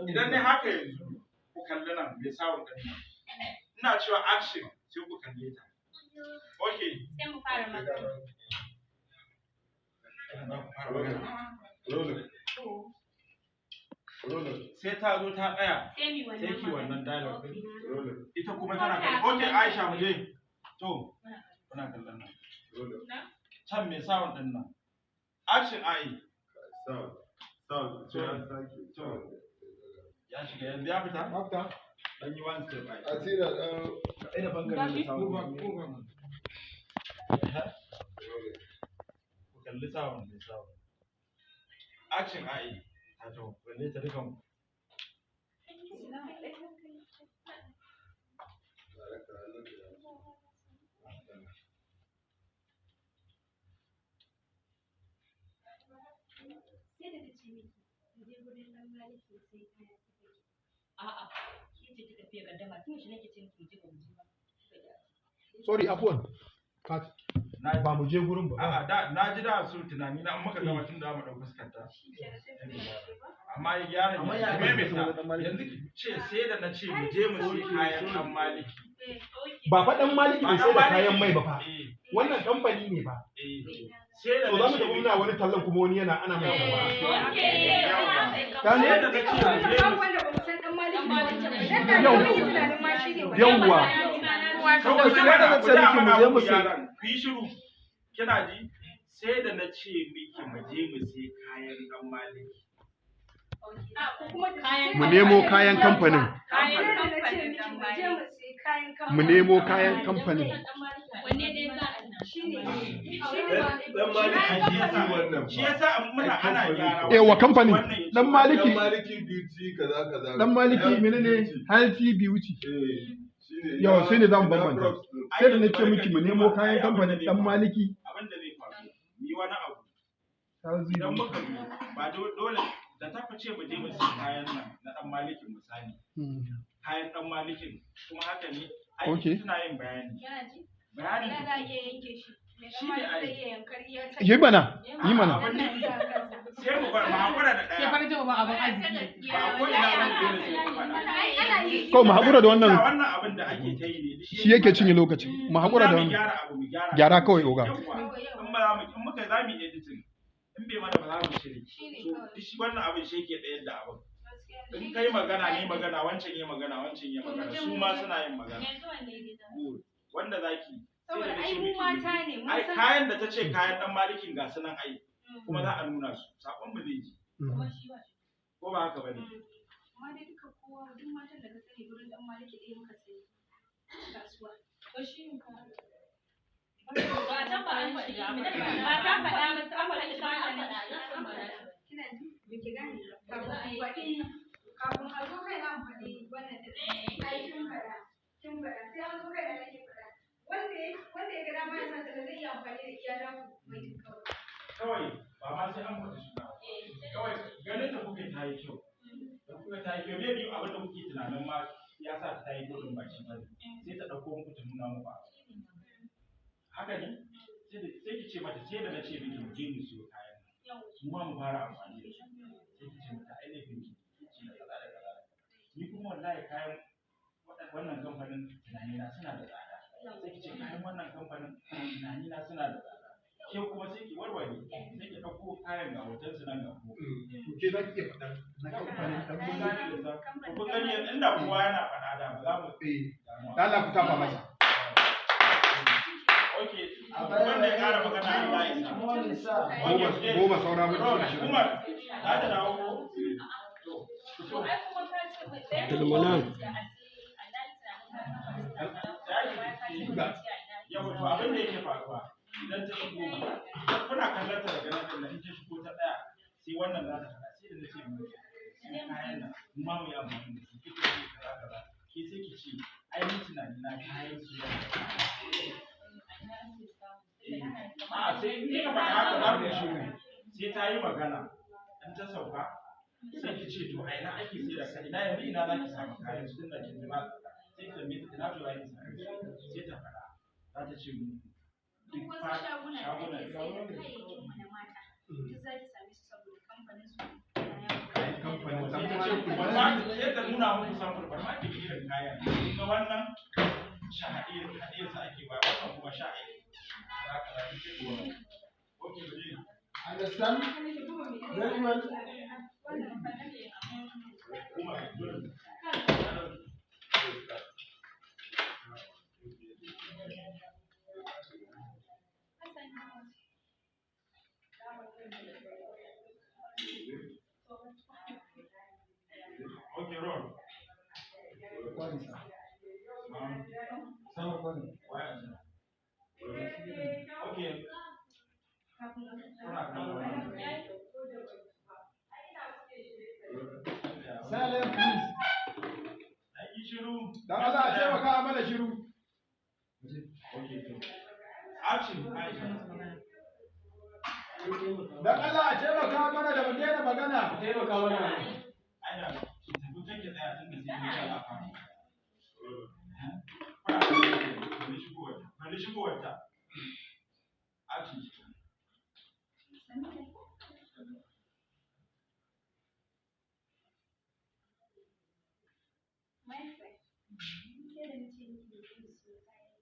Idan ne haka yanzu, ku kalli nan mai sound din nan. Ina cewa action, sai ku kalle ta. Okay. Sai mu fara magana. Rolling. Rolling. Rolling. Sai ta zo ta tsaya. Sai mu yi wannan Sai ki wannan dialogue din. Rolling. Ita kuma tana kallon. Okay, Aisha, mu je. To, kuna kallon nan. Rolling. Can mai sound din nan. Action, ai. Sound. Sound. Sai an sake. To. Ya shiga yanzu, ya fita? Hafta. Dan yi one step, ai. Asira dan. Ina bangaren da sound. Rolling. Ku kalli sound, mai sound. Action, ai. Ta to, kalle ta dukan ku. Director, I look at you. Sai da ta ce miki, mu je gurin ɗan Maliki sai kaya ta kai. A'a, ke ce kika fiye gaddama. Tun yaushe nake ce miki mu je, ba mu je ba. Kika ƙi. Sorry, afuwan. Cut. Na Ba mu je gurin ba. A'a, da na ji da su tunani na, an muka gama tun da mu ɗau fuskar ta. Amma ya gyara Amma ne, ya ki aka maimaita. sunan ɗan Maliki? Yanzu ki ce sai da na ce mu je mu sai kayan ɗan Maliki. Ba fa dan Maliki bai sai da kayan mai ba fa. Eh, Wannan kamfani ne fa. eh. Sai da So na za mu ce tafi muna wani tallan kuma wani yana ana mai tambaya. Sai da na ce mu je mu Wanda ba mu san dan Maliki ba wancan ba. Yau. Dan da mun yi tunanin ma shi ne wannan. Yauwa. Kawai Sai da na ce miki mu je mu sai. Ku yi shiru. Kina ji? Sai da na ce miki mu je mu sai kayan ɗan Maliki. Mu nemo kayan kamfanin. Sai da na ce miki mu je mu sai kayan kamfanin. Mu nemo kayan kamfanin. Wanne dai za a yi? Shi ne. Dan Maliki Beauty wannan. Shi yasa muna ana gyara. Eh, wa kamfanin? Wannan ya ce Dan Maliki. Dan Maliki Beauty kaza kaza. Dan Maliki Healthy menene? Beauty. Healthy Beauty. Eh, shine. Yawa, sai ne za mu Ina bambanta. props din. Sai da na ce miki mu nemo kayan kamfanin dan Maliki. Abin da zai faru, ni wani abu. Healthy Idan Beauty. muka zo, ba dole da ta fice mu je mu sai kayan nan na ɗan Malikin misali. Kayan ɗan Malikin kuma haka ne. Ai suna yin bayani. Yana ji? Bayanin Za a iya yanke shi. Mai Shi dan ne Maliki ai. zai iya yankar iya can. Yi mana, yi mana. Abin nufi, sai mu bar mu haƙura da Ke ɗaya. farin jin ba abin arziki. Ba ko ina ba ne dole sai mun faɗa. Ana yi. Kawai mu haƙura da wannan. Sa wannan abin da ake ta yi ne. Shi yake cinye lokaci. Mu haƙura da Za mu wannan. gyara abu, mu gyara. Gyara kawai, oga. Yawwa. In ba za mu, in muka za mu yi editing. In bai mana ba za mu cire. Shi ne So kawai. duk shi wannan abin shi yake tsayar da abin. In kai magana ne magana, wancan ya magana, wancan ya magana, su ma suna yin magana. Yanzu wanne dai za a yi? Good. Wanda zaki. Sai da Saboda na ai ce mu miki mata ne mun ai san kayan da ta ce kayan ɗan Malikin ga su nan ai, kuma za a nuna su, sakon mu zai ji, Kuma shi ba shi. ko ba haka bane? Amma dai duka kowa, duk matan da ka sani, gurin dan Maliki ɗaya muka sani. Kasuwa. To shi ne ka. Ba ta ba an shiga. Ba ta faɗa ba, ta faɗi kamfanin. Kina ji? Ba ki gane ba. Kafin in faɗi, kafin a zo kai na in faɗi wannan ɗin. Ai kin faɗa. Kin faɗa. Sai an zo kai na nake faɗa. Wanda ya ga dama ya sa talla zai iya amfani da iya naku baitin kawai. Kawai ba ma sai an faɗi suna ba. Kawai ganin ta kuka ta yi kyau, da kuka ta yi kyau, maybe abin da kuke tunanin ma ya sa ta yi kyau din ba shi bane, sai ta ɗauko muku ta nuna muku abu. Haka ne, sai ki ce mata sai da na ce miki mu je mu siyo kayan nan, mu ma mu fara amfani da su. Sai ki ce mata ai laifin ki ki ce da kaza da kaza da kaza. Ni kuma wallahi kayan wannan kamfanin tunanina suna da tsada. Sai ki ce kayan wannan kamfanin tunanina suna da tsada. Ke kuma sai ki warware, sai ki ɗauko kayan, ga hoton su nan, ga ko To, ke za ki iya faɗan na kamfanin dan kun Maliki. gane da sa kun gani yanzu, inda kowa yana faɗa da ba za mu Eh, damu. da Allah ku tafa masa. Okay, wanda ya ƙara magana Allah ya sa. Goma, goma saura minti Bro, 20. Umar, za ta dawo ko? To, To ai kuma ka ce mai ɗaya. Abdulmanan. Yau to, abin da yake faruwa, idan ta shigo, kuna kallon ta daga nan ɗin, in ta shigo ta ɗaya, sai wannan za ta faɗa, sai da na ce mu sai kayan nan mu ma mu yi amfani da su, kike ce kaza kaza, ke sai ki ce ai ni tunani na kayan su yana da tsada. A sai in kika faɗa haka za ku shiru, sai ta yi magana, in ta sauka sai ki ce to a ina ake sai da ina yanzu, ina za ki samu kayan su, tunda kin ji ba tsada. Sai ki tambaye ta ina to za ki same su, sai ta faɗa, za ta ce mu Duk wasu shaguna da ake sayar da kayayyakin mu na mata, duk za ki same su saboda kamfanin su na yawo. Kayan kamfanin Sai ta ce ku Dan bar ma sai ta nuna muku samfur, bar ma ki ga irin kayan. Kun ga wannan sha haɗiyar haɗiyar sa ake ba, wannan kuma sha ake. Za ka za ki ce wannan. Okay, mu je. Understand? Very well. Kuma dole. Okay, roll. Kwani sa. Sama kwani. Why? Okay. Kuna kallon wannan. Silent please. An yi shiru. Dan Allah a taimaka mana shiru. Okay, to. Action, Aisha. Dan Allah a taimaka mana da mu daina magana. Taimaka mana. Aisha, ki tafi can ki tsaya tun da sai kin sha fara. Kuna kallon kalli shigowarta. Kalli shigowarta. Action. My friend, sai da nace miki da kin siyo kayan.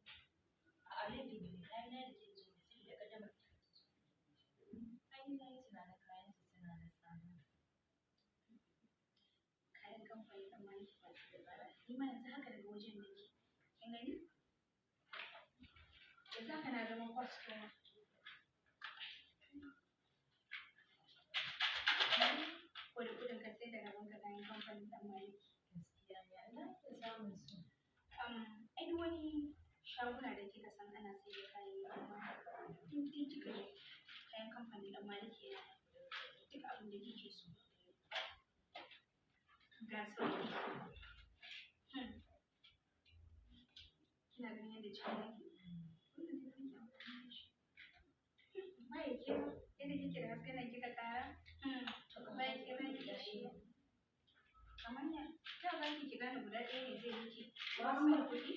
A laifin ne kayan na da ke zo da sai da kaddamar ki zo. Ai ni na yi tunanin kayan su suna da tsada. Kayan kamfanin ɗan Maliki ba su da tsada. Ni ma yanzu haka daga wajen nake. Kin gani? Yanzu haka na zama kwastoma. Ko da kuɗin ka sai da rabon ka kayan kamfanin ɗan Maliki. Gaskiya ne, a ina ake samun su? Ai duk wani shaguna da kika san ana sayar da kayayyaki ma, in dai kika je, kayan kamfanin ɗan Maliki yana da duk abin da kike so. Ga sauƙi. Kina ganin yadda cikin yake? Wannan dai zan yi amfani da shi. Ba ya ke ma, yadda kike da hasken nan kika ƙara. Ba ya ke ba ki da shi. Kamar ya, ta za ki ki gane guda ɗaya ne zai miki. Ba su da kuɗi?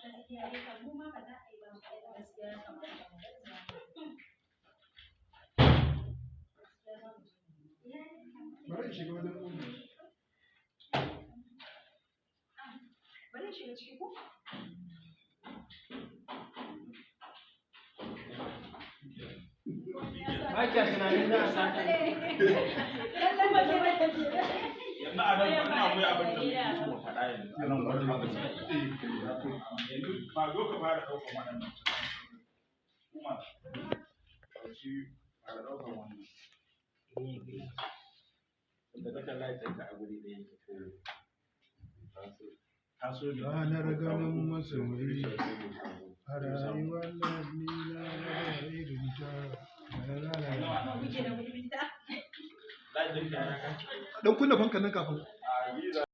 Gaskiya dai kam mu ma ba za a yi ba. Gaskiya ya kamata mu garzaya mu. Gaskiya za mu je mu. Bari in shiga wajen ummi. Bari in shiga ciki ko? Ba kya tunanin za a sata. Yanzu a nan wannan akwai abin da muke so mu faɗa yanzu. A nan wani abu ne. Yanzu ba zo ka fara ɗaukan waɗannan. Umar, ɗauki fara ɗaukan wannan. Wanda kake light ɗinka a guri ɗaya yake ko Taso ne. Ranar ganin masoyi a rayuwar nan ni na raba irin ta. La la la la. Light ɗinka ya kai. Dan kunna fankan nan kafin.